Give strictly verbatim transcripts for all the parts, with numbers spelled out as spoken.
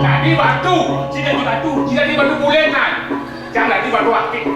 Tadi batu, sida di batu, sida di batu bulenan. Jangan di batu akik.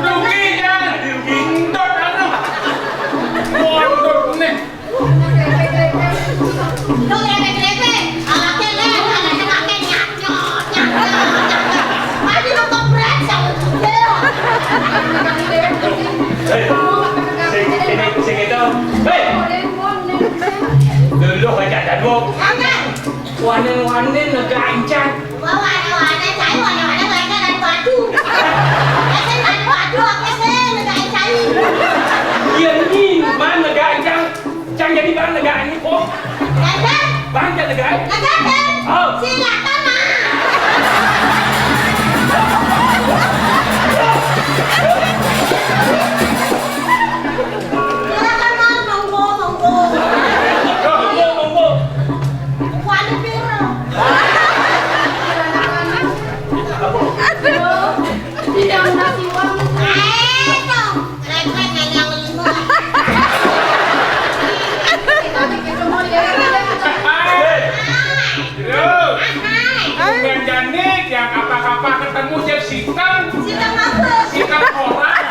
Rugi, ya, rugi. Ndot, anu. Ndot, nih. Lu grepe-grepe, alake le, alake make nyanyot, nyanyot, nyanyot. Mati lu kepret, sama juga. Hei, sing, sing, sing itu. Hei. Dulu aja ada dua. Wanen-wanen negak encang. Wah, wanen-wanen, cai wanen-wanen, mereka dari batu. Esen dari batu, apa sih, negak encang? Iya, ini, mana negak encang? Cang jadi barang negak ini, kok? Encang? Bang, jadi negak. Negak, kan? Oh. Silakan, Mak. Tidak ngasih uang. Eh, tuh, lecet yang lima. Kita bikin rumah ya. Hai. Hai. Hai. Bukan jani, yang apa-apa ketemu jeung sikang. Sikang apa? Sikang orang.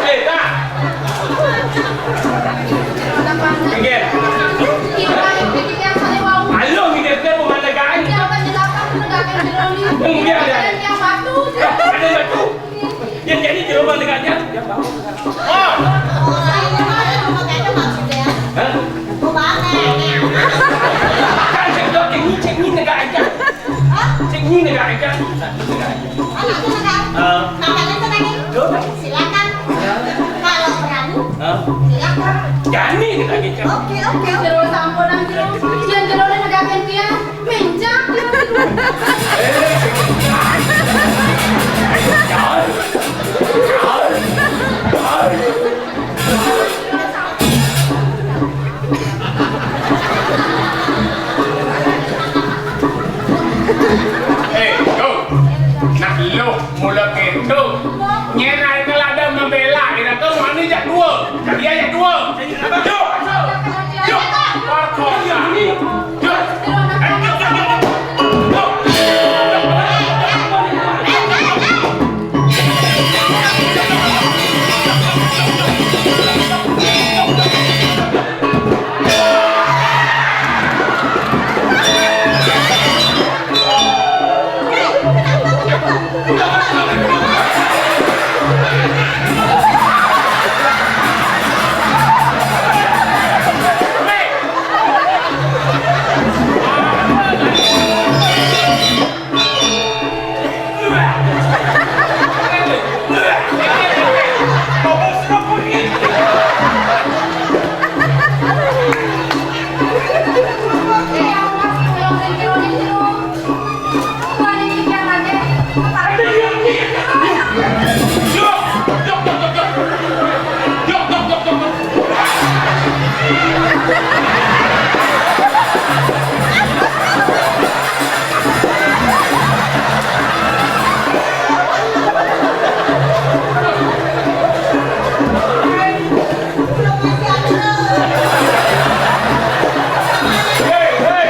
Eh, dah. Minggir. Ayo, minggir, dia bukan negara. Minggir, ada. Ada batu. Yang jadi jero mah neganya. Oh. Hah? Kan cek dok, cek ni, cek ni negara aja. Cek ni negara aja. Negara aja. Ah. Silakan. Kalau berani, silakan. Jani negara aja. Oke, oke, oke. Jero sampun, jero. Yang jero negara dia. Mencak. Eh, tuh. Nak lu mula gitu. Nyen ai kelada membela, ira tuh mani jak dua. Jadi aja dua. Yuk. Yuk. Warkop. Yuk. Hei, hei.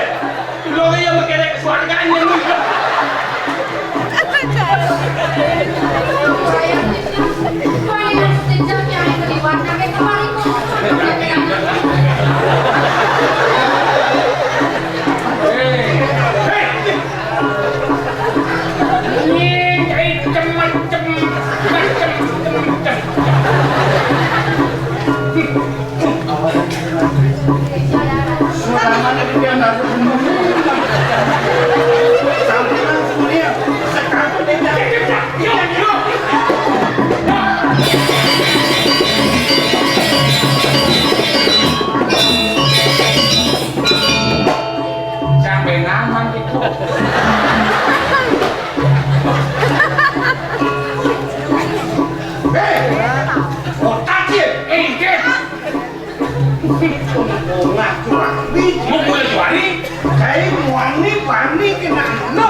Lu yang makai naik kesuargaan yang lu. Hei, hei. Ini kayak macem-macem, macem-macem. Suaranya di pian aku. Sampai langsung dia sekaku di dalam. Sampai naman itu. Hei, otak ya, eh, Ken. Bunga kurang biji. Mau gue juari? Kayak muani pani kena no.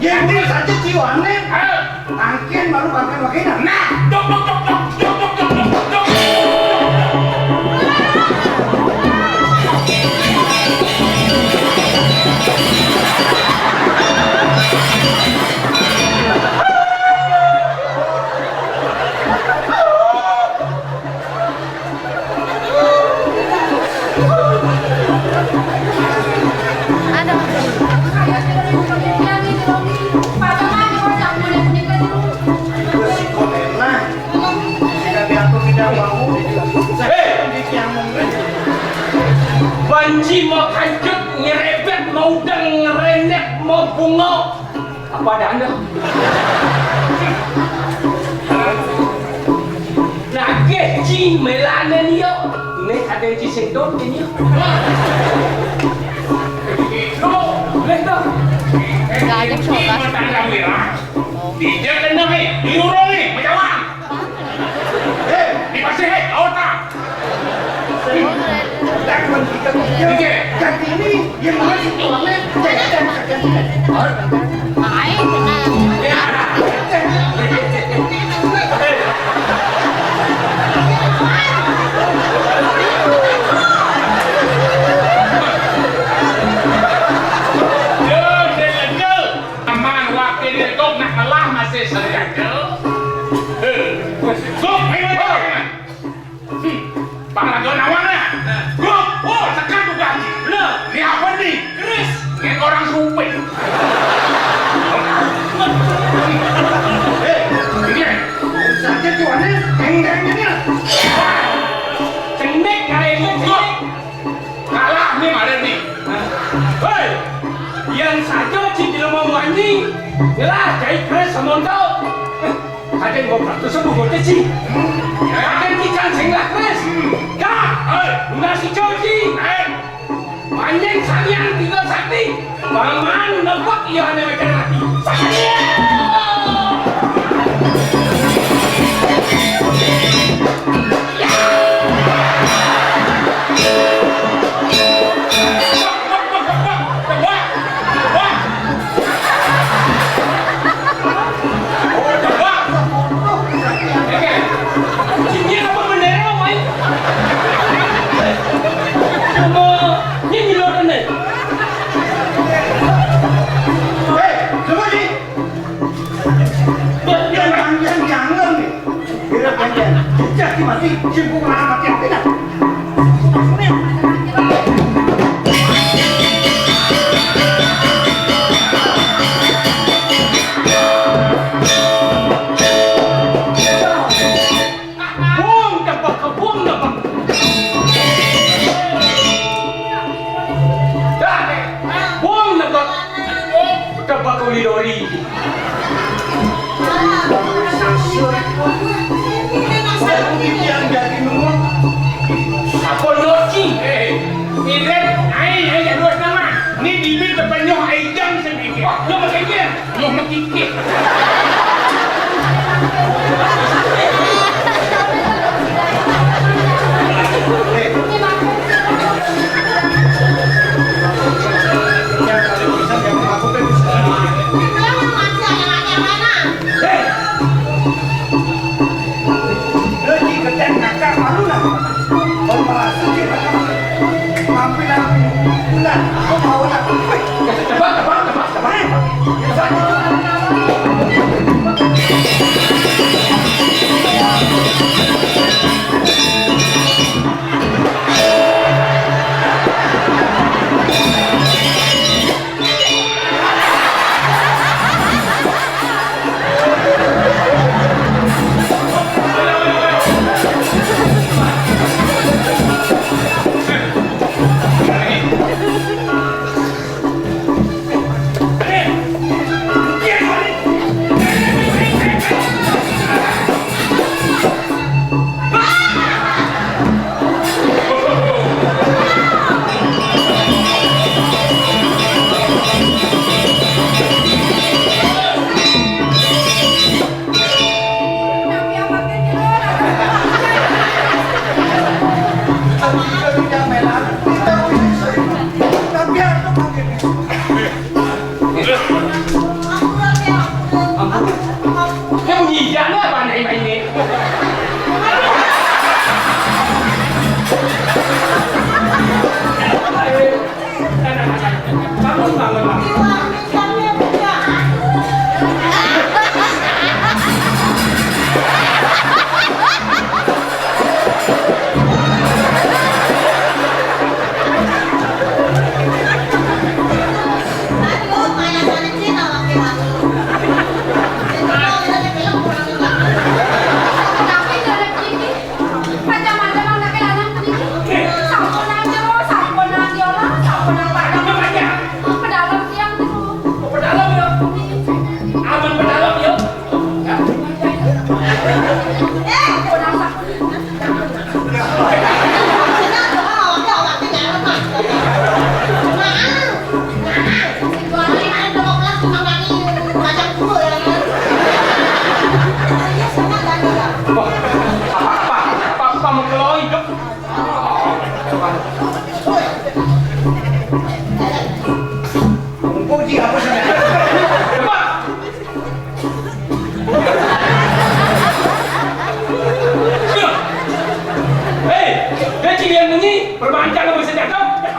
Yang dia saja ciwane. Ayo. Angkin baru pakai pakai. Nah, dok, dok, dok, dok. Hei! Banci mau kancut, nyerebet, mau udang, ngerenek, mau bungo. Apa ada anda? Nagih ji melanen yo. Nih ada ji sing dot ini. Nih tuh. Gak ada yang sobat. Dia kena nih, diurung nih, menjawab. Eh, dikasih, eh, lawan, ah. Ganti ini, yang mana sih tulangnya? Cek, cek, cek, cek. Ayo, tenang. Yo, dia kecil. Aman, wakil dia kok nak kalah masih sengaja. Eh, kok, ayo, ayo. Hmm. Pang laga nawang, nah. Grup, oh, tekan tuh gaji. Bener. Ini apa nih? Keris. Ini orang suping. Eh, ini. Sakit tuh, aneh. Teng, teng, ini. Cendek, kali ini, cendek. Kalah nih, kali ini. Hei, yang saja, Ci, jelema wani. Ngelah, jahit, keris, semonto. Kadén gobrak tuh sebut gocé sih. Kadén ikan sing lah, Kris. Dah. Hei. Lunasi janji. Hei. Panjang salian tiga sakti. Paman nebak iya ané wékén mati. Sakti. Wah, wah, wah, wah, wah, wah. Wah. Oké. Cincin apa bendera, Mai? Cuma ini loh, Nek. Hei, coba sih. Yang, yang, yang jangan nih. Kira pengen. Jadi mati, simpul mana mati apa dah? Buang dapat, buang dapat. Dah, buang dapat. Dapat kuli dori. Apa lagi? Eh, ini ai, ai, dua nama. Ini bibit terpenuh ai jang sedikit. Wah, dia pakai dia. Dia pakai dia. Hei! Lagi gedé ngakak malu lah. Kalau merasa sih, mampir lah. Bulan, aku mau lah. Wih, cepat, cepat, cepat, cepat. Cepat, cepat.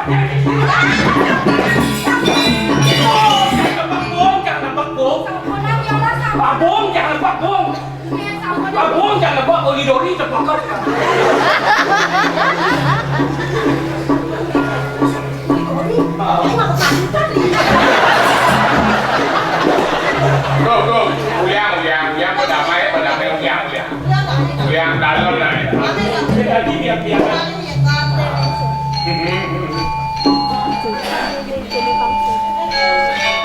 Jangan nebak bung, jangan nebak bung. Nebak bung, jangan nebak bung. Nebak bung, jangan nebak, oli doli tebakar. Go, go. Uyang, uyang, uyang, berdamai, berdamai, uyang, uyang. Uyang, dalam lah. Dia tadi biar-biar.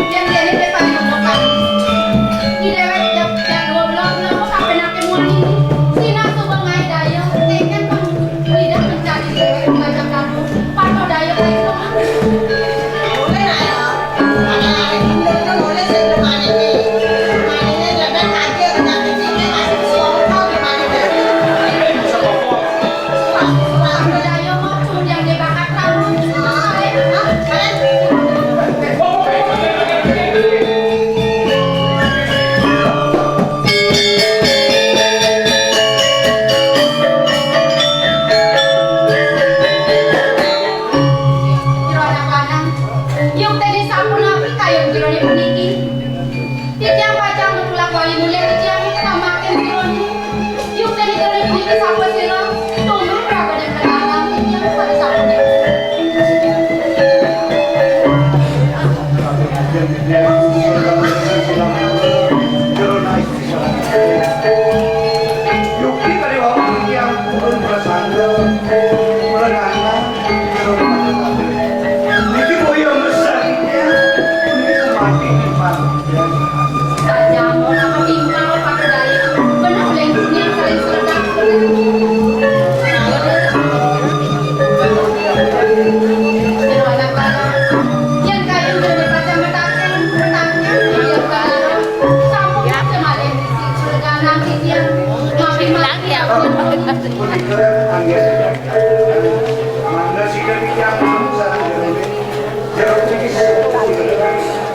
Yén déné dé paling bukan. Di déwék jak, jak dua belas bulan kok sampai naké muani. Sina coba ngai daya, tékén pang lidah mencari déwék bajang kampung. Patuh daya kayak itu mah. Boleh lah ya. Ada lagi bener tuh, boleh saya belum ada nih. Mainnya jalan aja, udah kecil, kasih suara kau gimana tuh? Suara, suara. Udah, ayo, mau, suruh dia, dia bakar tahu. Suara, ya. Hah? Kalian? Jero anak lanang, yuk téh disampun api kayun jeroné puniki. Titiang pacang nutulak wali mulih titiang tamakin jeroné. Yuk téh jeroné puniki sapa sira? Tumah prabadané lanang titiang sami sampun. Yukti kali wau titiang purun prasangga, merenana, niki boya mesah titiang, niki mati timpal titiang. Sajan ora ketimpal pakai daya, bener oleh dunia saling seledak. Jero anak lanang, yén kayun dene pacang metaken, metaken, iya, sampun aja malih. Punika anggé mangga sida titiang sareng Jero Kritis.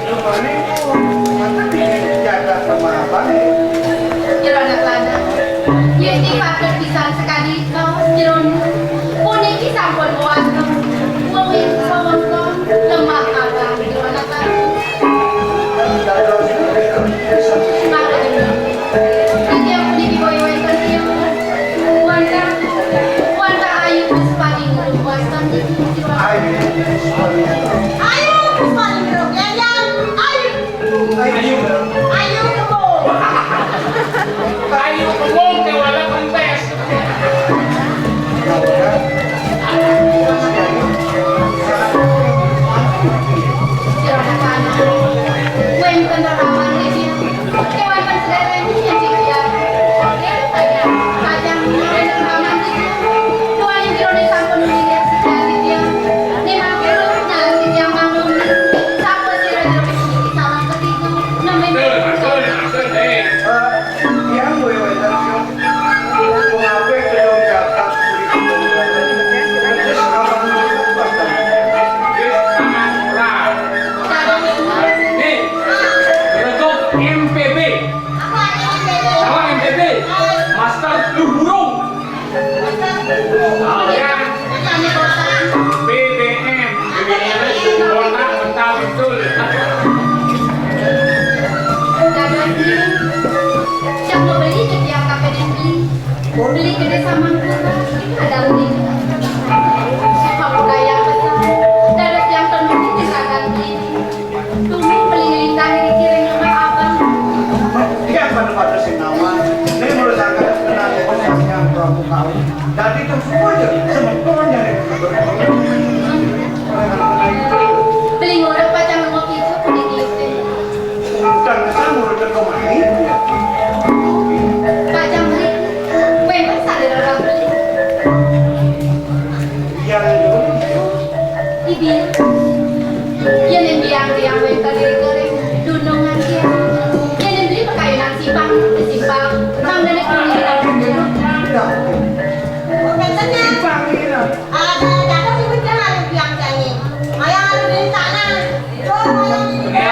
Rupane wonten ing jagat Pemahapan. Jero anak lanang. Yén patut pisan sekadi kaos jerone. Puniki sampun wonten. Wewengkon Lembah Abang, jero anak lanang. Titiang puniki boya wénten tiyang. Wantah, wantah Ayu Puspaningrum wastun niki. Ayu Puspaningrum. Ayu Puspaningrum, Yayang. Ayu. Ayu. Ayu Kebo. Ayu Kebo, kéwala kempes. Tiang wewetan siung. Mengapik kedong jagat. Terus abang. Nih, untuk M P B. Apa M P B? Tahu M P B? Master Luhurung. Alias B B M. B B M itu botak, mentah, betul. Dados beli, siap mau beli ke tiang kafe beli. Beli ke desa Mangkurat, ada beli. Siapa budaya besar, dados tiang tenun di seragam beli. Tuming beli ngelintang di kiring rumah abang. Dia pada-pada sing nawang. Ini merusakan kenangan yang Prabu kau. Dadi to suwun semeton nyare. Beli ngorok pacang ngopi itu kuning itu. Utang kesang urut kemari. Pacang beli. Wénten sadéréng beli. Yang dulu. Ibi. Yén ing biang-biang wénten ing kering, dunungan tiang. Yén ing beli pakayunan simpang, simpang. Mangdané kuning. Wénten, Nyak. Ada, ada, ada, sing penting anu biang jani. Maya anu di sana. Oh, maya di sana.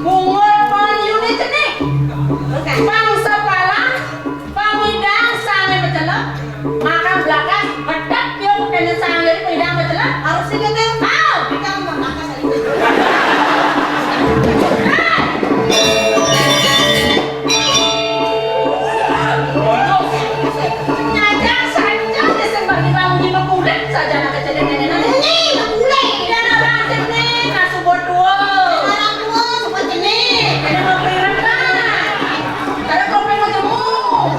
Bungut pon yune cenik. Pang sepalang, pang idang sange mecelep. Makan blakas, bedak yo kene sange pang idang mecelep. Harus sih, Tet. Au. Kita mau makan tadi. Nyajang saja deh sing bagi bangun di kulit saja nak kecil nenek. Ini kulit. Dia nak berantem nih, nak subur tua. Orang tua, subur jenis. Ini mau beri rendah. Ada topeng mau jemur.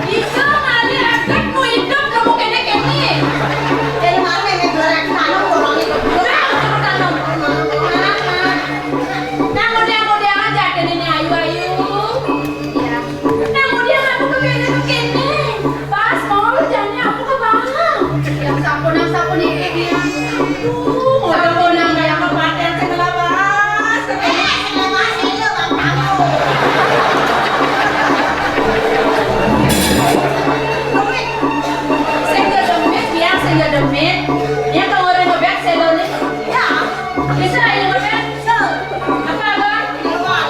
Bisa ngalih adat mau hidup kamu kene-kene. Dari mana nenek berek tanam orang itu? Nah, kamu tanam. Nah, mudah-mudahan aja kene ayu-ayu. Iya. Nah, mudah aku ke kene, ke kene. Pas mau jane aku ke bawah. Yang sampun, yang sampun iki dia. Aduh, sampun yang kayak kepatihan segala bahas. Eh, segala bahas itu, Bang Tamu. Sing gedemit, ya, sing gedemit. Ya, kalau orang ngebet, selone. Ya. Bisa, ya, ngebet? Bisa. Apa, Bang? Keluar.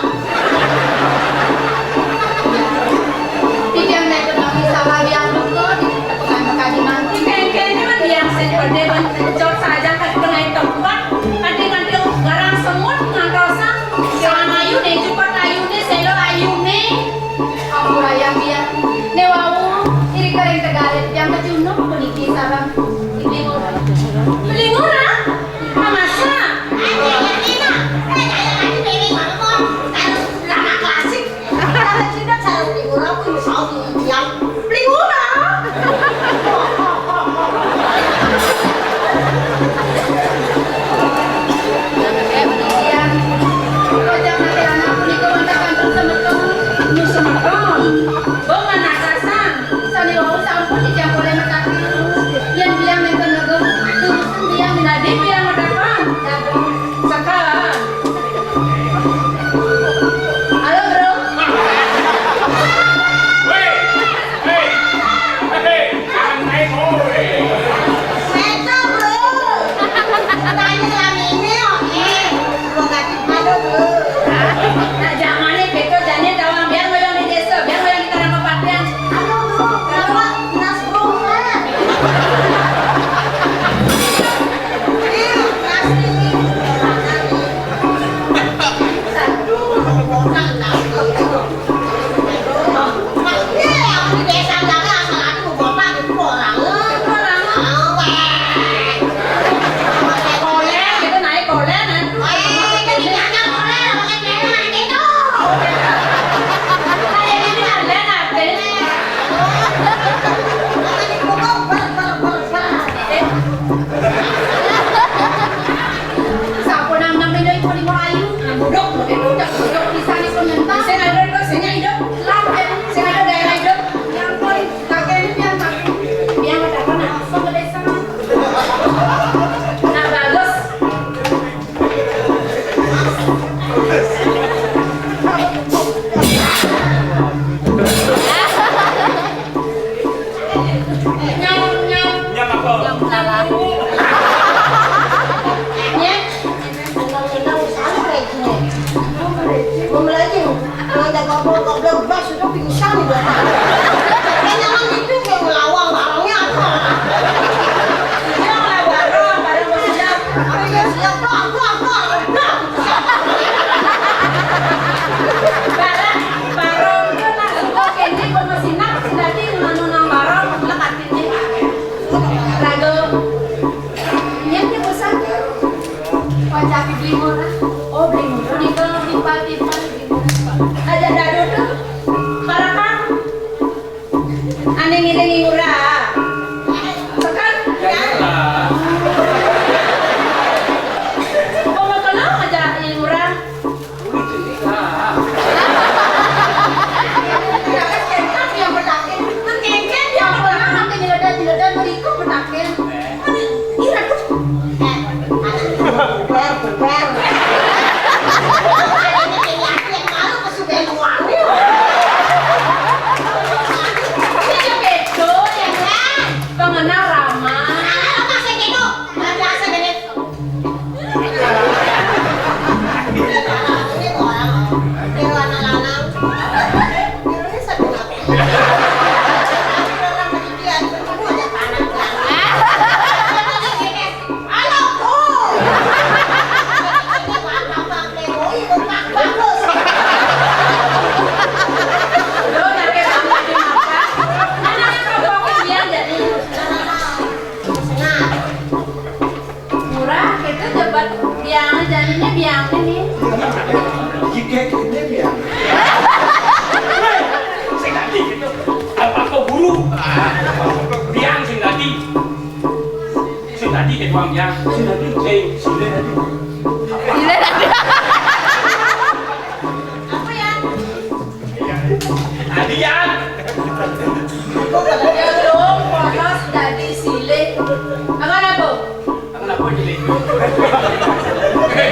Tiang neto bang salah diatur tuh, di tepungan mekadi mati. Kengkene mah tiang sing gede, bang, cocok saja ka tengah tempat. Nanti, nanti garang semut ngantosan. Sang ayu ne, cupat ayu ne, selo ayu ne. Ampura yang dia. Ne wau, iri kering tegarit yang kecunduk puniki sareng. Ibu Ngurah. Beli Ngurah? Mamasa? Ada yang enak. Eh, ada yang enak, Dewi Marmon. Harus drama klasik. Cara cinta, cara beli murah pun bisa dibilang beli murah. Iya. Kocak nanti anak punika wonten kantor semeton. Nu semeton? Bo manakasan. Sane wau sampun dijangkole mataken. Yen biang nenten lega, turusin biang. Tadi biang mataken. Saka. Halo, Bro. Weh, hei, hei, hei, jangan naik, woi. Beto, Bro. Tanya selama ini, oke. Gua ganti padu, Bro. Nah, jangan nih, beto, jangan tawang. Biar ngoyong di desa, biar ngoyong di tanah kepatian. Halo, Bro. Kenapa? Nas, Bro, Bro. Ih, Nas, nih. Aduh, botak, Nas. Sampun nang-nang dina ibu di Melayu. Budok, budok, budok, budok, pisan ipun nyentak. Sing ada, sing ada. Lah, sing ada daerah hidup. Ya ampun, kakek ini yang tak, yang ada apa, nah, langsung ke desa. Nah, bagus. Nyam, nyam. Nyam apa? Nyam lalang. Nyam. Undang-undang sana lagi. Belum lagi. Kalau ada goblok-goblok, bas, sudah pingsan nih, Bapak. Kan jangan gitu, yang ngelawan barangnya apa? Iya, ngelawan barang, barang mau siap. Apa iya siap? Dor, dor, dor, dor. Barang, barang, itu nak, suka kene, kok masih nak, sendati, nganu nang barang, lekat ini. Raga. Nyén ki pesan. Wajah beli murah. Oh, beli murah. Nika timpal-timpal beli murah. Aja dadu tuh. Parakang. Ane ngiring murah. Sekat. Ya. Oh, mau tolong aja ini murah. Ini ya. Sing dadi gitu. Apa kok guru? Biang sing dadi. Sing dadi gitu, Bang, biang. Sing dadi. Sing, sing dadi. Apa ya? Tadi ya. Aku kerja dong, polos dadi silih. Apa, apa? Aku lapor jadi.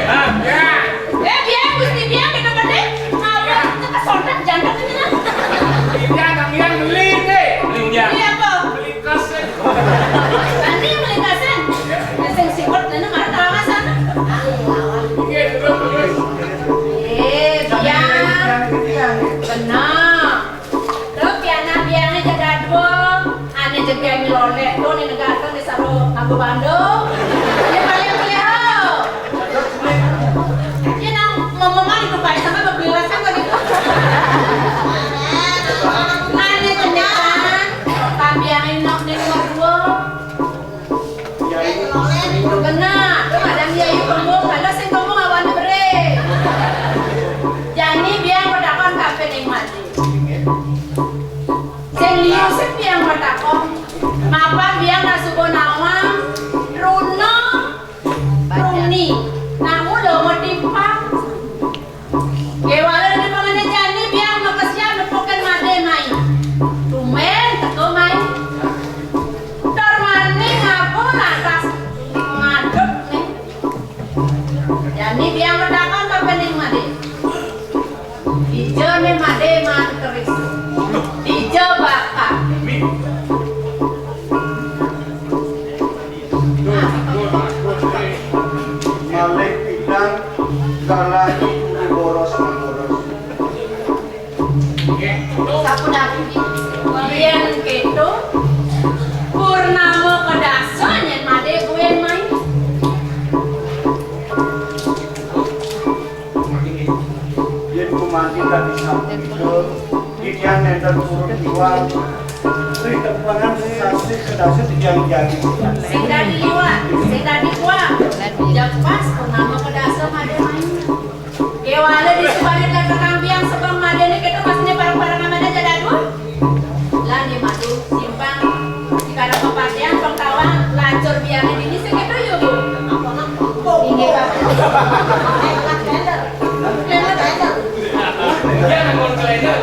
Ah, ya. Eh, biang, Gusti biang, kita berdeh. Ngapa? Kita kesontak jangan ini lah. Iya, Kang Biang beli deh. Beli dia. Beli apa? Beli kaset. Nanti beli kaset. Yang sing sikut, nanti marah tawa sana. Iya, terus, terus. Eh, biang. Benar. Terus pianak biangé ja dadua, ané jeg biang lolék to né negaté né saro nganggo bando. Né paling beliau. Iya nang ngomong aja tuh Pak sama bebeli rasa kok gitu. Ané jenengan, kan biangé nok né nomor dua. Bener, tuh madam Yayu kembung, kalau sing kembung awané beré. Jani biang patakon kabéh ning mati. Sing liu sing biang patakon. Mapan biang nak suba nawang, runa, runi. Namu lo matimpang. Kéwala dadi pangané jani biang makesiab nepukin madé mai. Tumbén teka mai. Tur maning ngaba lantas ngadep né. Jani biang matakon ka pening madé. Dija né madé maan keris. Dija bakal. Malih pidang galahi guru boros manoros. Sapunapi? Yén kéto, purnama kedasa nyén madé buin mai. Yén gumanti kadi sapunika, titiang nénten purun iwang. Ri tepangan sasih kedasa titiang jagi. Sing dadi liwat, sing dadi kuat. Jam pas purnama kedasa madé mai. Kéwala disubané datangan biang sebeng madéné kéto masih pareng-pareng madé ja dadua. Lah né madu simpang di kadang pepatihan pengtawan lacur biangé dini sing kéto yo, Bu. Inggih, Pak. Iya, nang kalender.